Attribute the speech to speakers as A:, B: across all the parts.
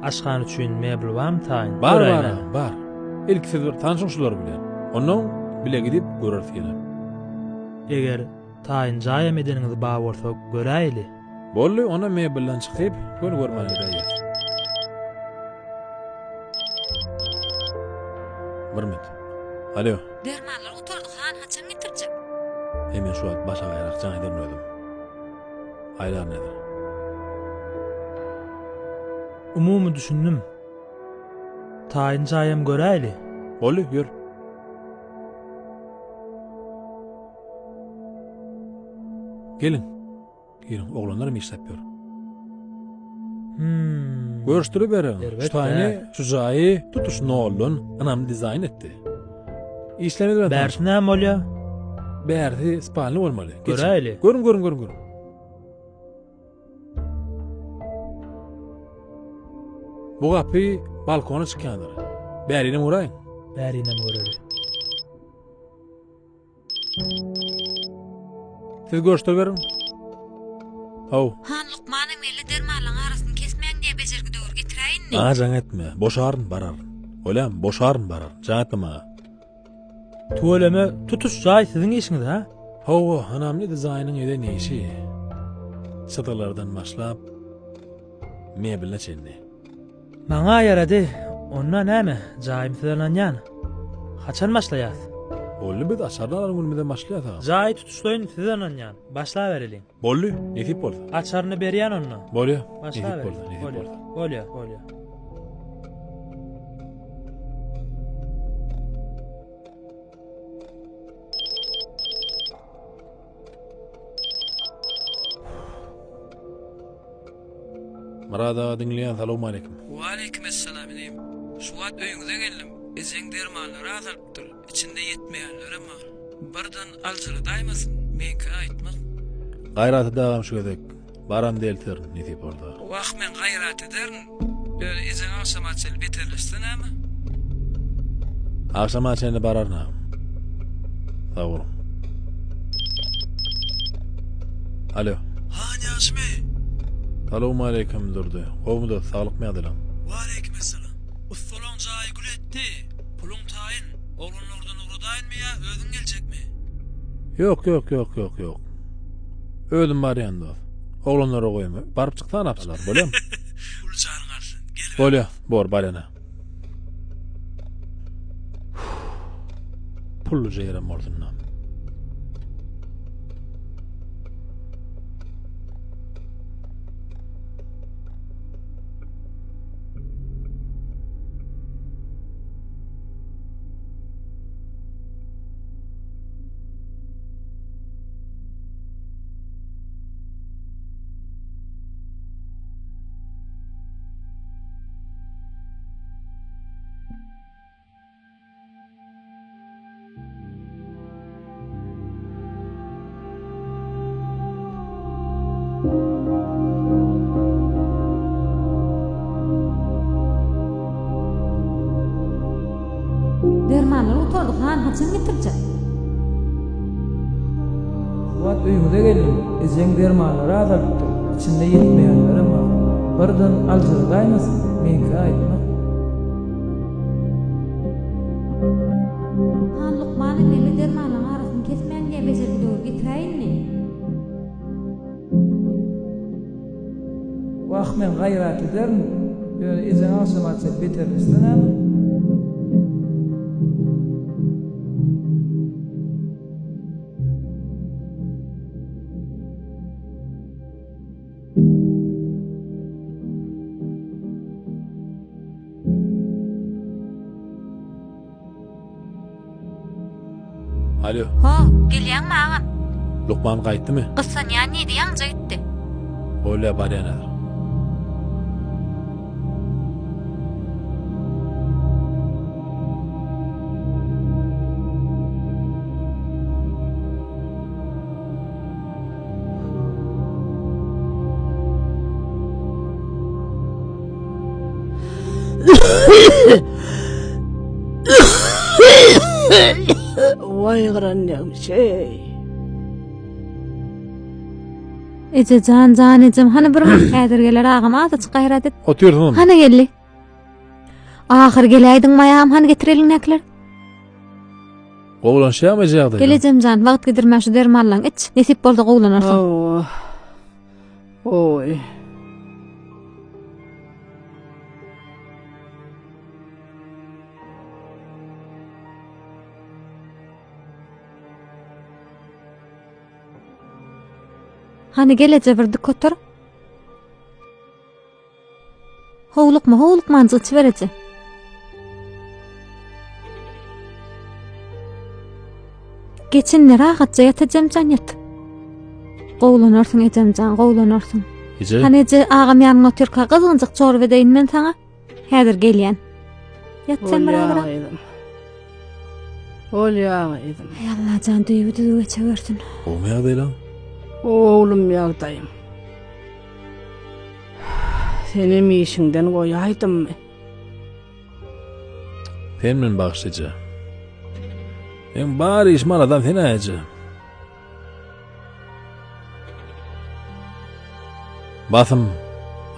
A: Aşhana üçin mebel barmy taýyn?
B: Bar
A: Göräýmäne.
B: bar agam, bar. Ilki siz bir tanşyň şular bilen. Onnoň bile gidip göreris ýene.
A: Eger taýyn jaýam edeniňiz bar bolsa göräýeli.
B: Boldy, onda mebelden çykyp, göni görmän gidäýeris. Bir minut. Alo.
C: Dermanlar gutardy han haçan getirjek?
B: He men şu wagt başagaýrak jaň ederin özüm. Aýlaryn häzir.
A: Umumy düşündim. Taýyn jaýam göräýli.
B: Boldy, ýör. Geliň. Giriň, oglanlaram işläp ýör.
A: Hmm.
B: Görüşdiriberiň.
A: Erbet
B: Şu taýyny, şu jaýy tutuş noldan ynamly dizaýn etdi. Işlemez bilen
A: Bärsi näme bolýa?
B: Bärsi spalny bolmaly. Geçiň.
A: Göräýli.
B: Görüň, görüň, görüň, görüň. Bu gapy balkona çykýandyr. Bärinem göräýiň.
A: Bärinem göreli.
B: Siz görüşdiriberiň. Haw.
C: Han lukmanam geldi dermanlaň arasyny kesmäň diýä bejergi döwür getiräýinmi?
B: Maňa jaň etme. Boşaryn bararyn. Bolýamy? Boşaryn bararyn. Jaň etme maňa.
A: Tüweleme tutuş jaý siziň işiňiz ha?
B: Hawa, ynamly dizaýnyň eden işi. Çyzgylardan başlap mebeline çenli.
A: Maňa ýarady. Onda näme, jaýym size ynanýan. Haçan başlaýas?
B: Boldy biz açardan alan günümizden başlaýas agam.
A: Jaýy tutuşlaýyn size ynanýan. Başlabereliň.
B: Boldy, nesip bolsa.
A: Açaryny berýän onda.
B: Bolýa, nesip
A: Başlabereliň.
B: bolsa, nesip
A: Bolýa,
B: bolsa.
A: bolýa, bolýa.
B: Myrat aga diňleýän salowmaleýkim.
D: Waleýkim essalam inim. Şu wagt öýüňize geldim. Ejeň dermanlary azalypdyr. Içinde ýetmeýänlerem bar. Birden aljyradaýmasyn. Meňki aýtmak.
B: Gaýrat et agam şu gezek. Baram delterin nesip bolsa.
D: Wah men gaýrat ederin. Ýöne ejeň agşama çenli beterleşse näme?
B: Agşama çenli bararyn agam. Sag boluň. Alo.
D: Han ýagşymy?
B: Salowmaleýkim Durdy. Gowmy dost, saglykmy ýagdaýlaň?
D: Waleýkim essalam. Ussalaň jaýy gül etdi. Puluň taýyn. Oglanlardan ugradaýynmy ýa özüň geljekmi?
B: Ýok, ýok, ýok, ýok, ýok. Özüm barýan dost. Oglanlara goýma. Baryp çyksan apçylar, bolýamy?
D: Uly janyň alsyn. Geliber.
B: Bolýa, bor barýan-a. Pulluja ýerem bolsun-da.
C: Dermanlar gutardy han haçan getirjek?
D: Wagt öýüňize geldim. Ejeň dermanlary azalypdyr. Içinde ýetmeýänlerem bar. Birden aljyradaýmasyn, meňki aýtmak.
C: Han lukman eneli dermanlaň arasyny kesmäň diýä bejergi döwür getiräýinmi?
D: Wah men gaýrat ederin, ýöne ejeň agşama çenli beterleşse näme?
B: Alo.
C: Ho, gelýäňmi agam?
B: Lukman gaýtdymy?
C: Gyssanýan diýdi, ýaňja gitdi.
B: Bolýa, barýan häzir.
E: Waý gyran ýagmyş eý.
C: Eje jan, jan ejem, hany bir häzir geler agam, azajyk gaýrat et.
B: Otyrsyň.
C: Hany geldi. Ahyr geläýdiň maýam, hany getir eliňdäkileri.
B: Gowulanşýarmy eje ýagdaýy?
C: Gel ejem jan, wagt gidirmän şu dermanlaň iç. Nesip bolsa gowulanarsyň.
D: Hawa. Oý.
C: Hany gel eje bir dik otur. Howlukma, howlukmanjyk içiber eje. Geç indi rahatja ýat ejemjan ýat. Gowulanarsyň ejemjan, gowulanarsyň.
B: Eje.
C: Hany eje agam ýanyňda otyrka gyzgynjyk çorba edeýin men saňa. Häzir gelýän. Ýat sen bir
D: Bolýa
C: azrak.
D: gyzym. Bolýa gyzym.
C: Aý Allajan düýbi düzüw geçewersin.
B: Gowumy ýagdaýlaň?
D: Oglum ýagdaýym. Senem işiňden goýaýdymmy?
B: Sen meni bagyşla eje. Meň bar işim aladam sen eje. Basym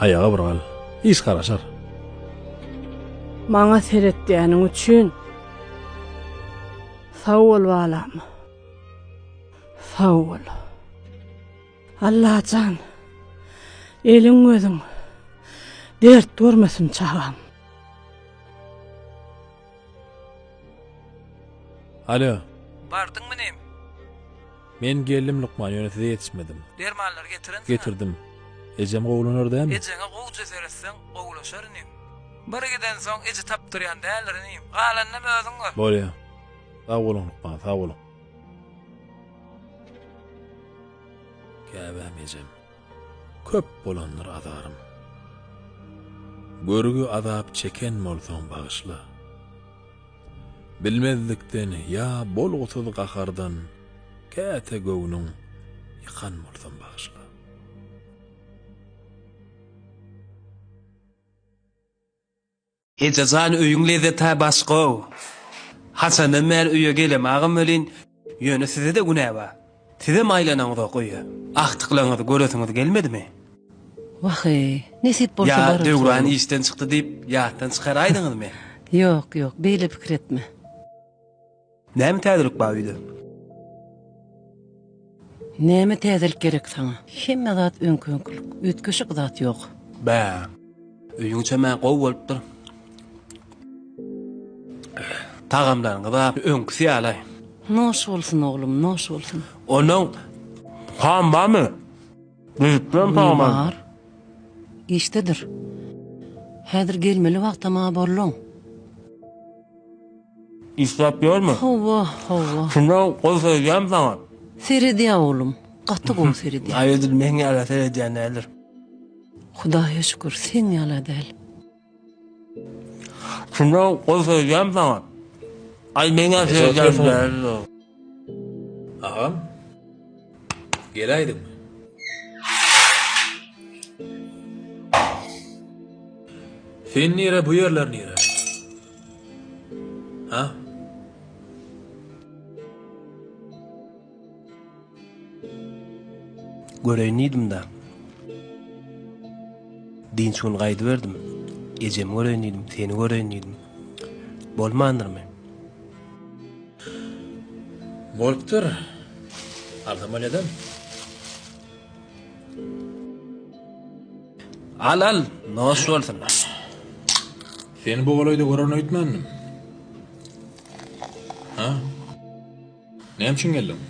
B: aýaga bir gal. Iş garaşar.
D: Maňa seretýäniň üçin sag bol balam. Sag bol. Allajan, eliň gözüň dert görmesin çagam.
B: Alo.
D: Bardyňmy inim?
B: Men geldim lukman, ýöne size ýetişmedim.
D: Dermanlary getirensiň-ä?
B: Getirdim. Ejem gowulanar dälmi?
D: Ejeňe gowuja seretseň, gowulaşar inim. Bir gidensoň eje tapdyrýan däldir inim. Galanynam özüň gör.
B: Bolýa. Sag boluň lukman, sag boluň. Käbäm ejem, köp bolandyr azarym. Görgi azap çeken bolsaň bagyşla. Bilmezlikden ýa bolgusyz gahardan käte göwnüň ýykan bolsam bagyşla.
E: Ejejan öýüň lezzetä başgow. Haçandan bäri öýe gelemagam welin, ýöne sizede günä bar. Sizem aýlanaňyzok öýe. Agtyklaryňyzy göresiňiz gelmedimi?
F: Wah-eý, nesip bolsa
E: Ýa
F: bararys
E: Döwran
F: oglum.
E: işden çykdy diýip ýatdan çykaraýdyňyzmy?
F: Ýok, ýok, beýle pikir etme.
E: Näme täzelik bar öýde?
F: Näme täzelik gerek saňa? Hemme zat öňki-öňkülik, üýtgeşik zat ýok.
E: Bä, öýüň içem-ä gowy bolupdyr. Tagamlaryňyz-a öňküsi ýaly.
F: Noş bolsun, oglum, noş bolsun.
E: Onuň ham barmy? Düzüpdirem tagam.
F: Bar. Işdedir. Häzir gelmeli wagtam-a bolduň.
E: Işläp ýörmi?
F: Hawa, hawa.
E: Şunda gowy seredýärmi saňa?
F: Seredýär oglum. Gaty gowy seredýär.
E: Aý edil meň ýala seredýän däldir.
F: Hudaýa şükür, seň ýala däl.
E: Şunda gowy seredýärmi saňa? Aý meň ýala seredýän däldir.
B: Agam, geläýdiňmi? Sen nire, bu ýerler nire? Ha?
E: Göreýin diýdim-dä. Dynç gün gaýdyberdim. Ejemi göreýin diýdim, seni göreýin diýdim. Bolmandyrmy?
B: Bolupdyr. Alsam bolýadam.
E: Al al, noş bolsun.
B: Seni bu golaýda görerin öýtmändim. Ha? Näme üçin geldiň?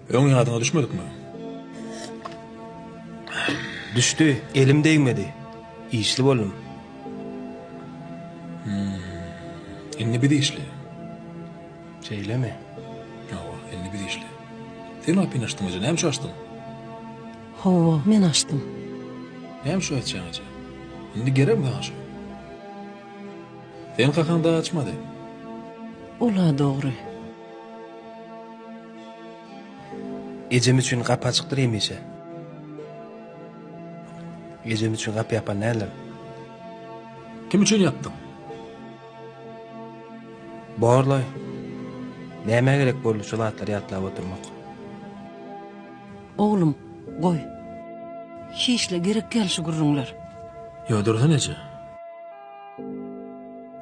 B: Öň ýadyňa düşmedikmi?
E: Düşdi, elim degmedi. Işli boldum.
B: Hmm. Indi biz işli.
E: Şeýlemi?
B: Hawa, indi biz işli. Sen gapyny açdyň eje, näme üçin açdyň?
F: Hawa, men açdym.
B: Näme üçin açýaň eje? Indi gerekmi saňa şu? Seň kakaň dagy açmady.
F: Ol-a dogry.
E: Ejem üçin gapy açykdyr hemişe. Ejem üçin gapy ýapan däldir.
B: Kim üçin ýapdyň?
E: Borlaý. Nämä gerek boldy şu zatlary ýatlap oturmak?
F: Oglum, goý. Hiç-le gerek däl şu gürrüňler.
B: Ýo, Dursun eje.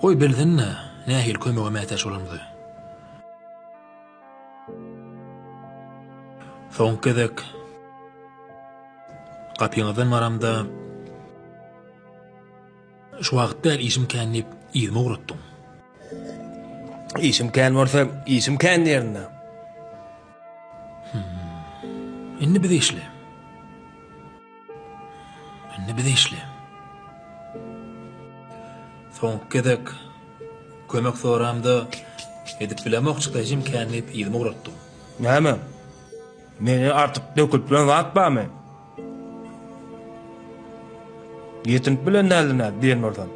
B: Goý bilsin-dä, nähili kömege mätäç bolanymyzy. Soňky gezek gapyňyzdan baramda şu wagt däl işim kän diýip yzyma ugratdyň.
E: Işim kän bolsa işim kän diýerin-dä.
B: Indi biz işli. Indi biz işli. Soňky gezek kömek soramda edip bilemok çykdajym kän diýip yzyma ugratdym.
E: Näme? Meni artyk dökülip bilen zat barmy? Ýetinip bilen däldim-ä diýen bolsam.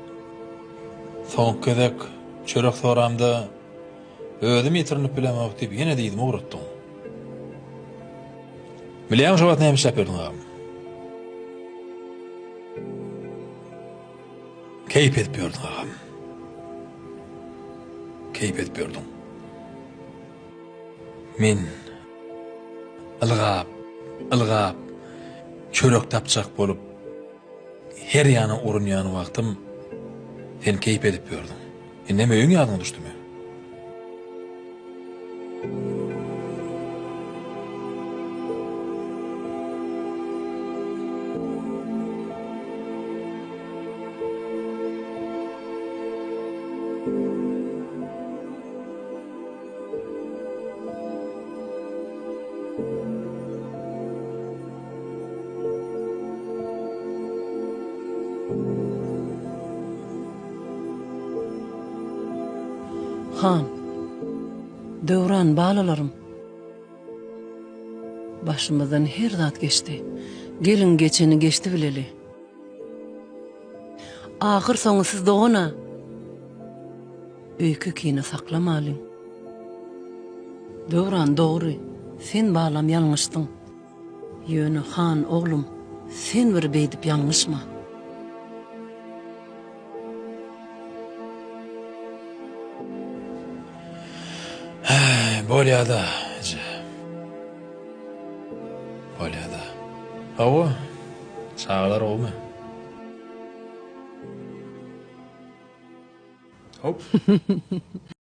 B: Soňky gezek çörek soramda özüm ýetirinip bilemok diýip ýene-de yzyma ugratdyň. Bilýäňmi şo wagt näme işläp ýördüň agam? Keýp edip ýördüň agam. Keýp edip ýördüň. Men ylgap, ylgap çörek tapjak bolup her ýana urunýan wagtym sen keýp edip ýördüň. Indem öýüň ýadyňa düşdümi?
F: Han, Döwran balalarym. Başymyzdan her zat geçdi. Geliň geçeni geçdi bileli. Ahyr soňy siz dogan-a. Öýke-kine saklamalyň. Döwran dogry, sen balam ýalňyşdyň. Ýöne han oglum, sen bir beýdip ýalňyşma.
B: Häý, bolýa-da, eje. Bolýa-da. Hawa, çagalar gowumy?
E: Hop.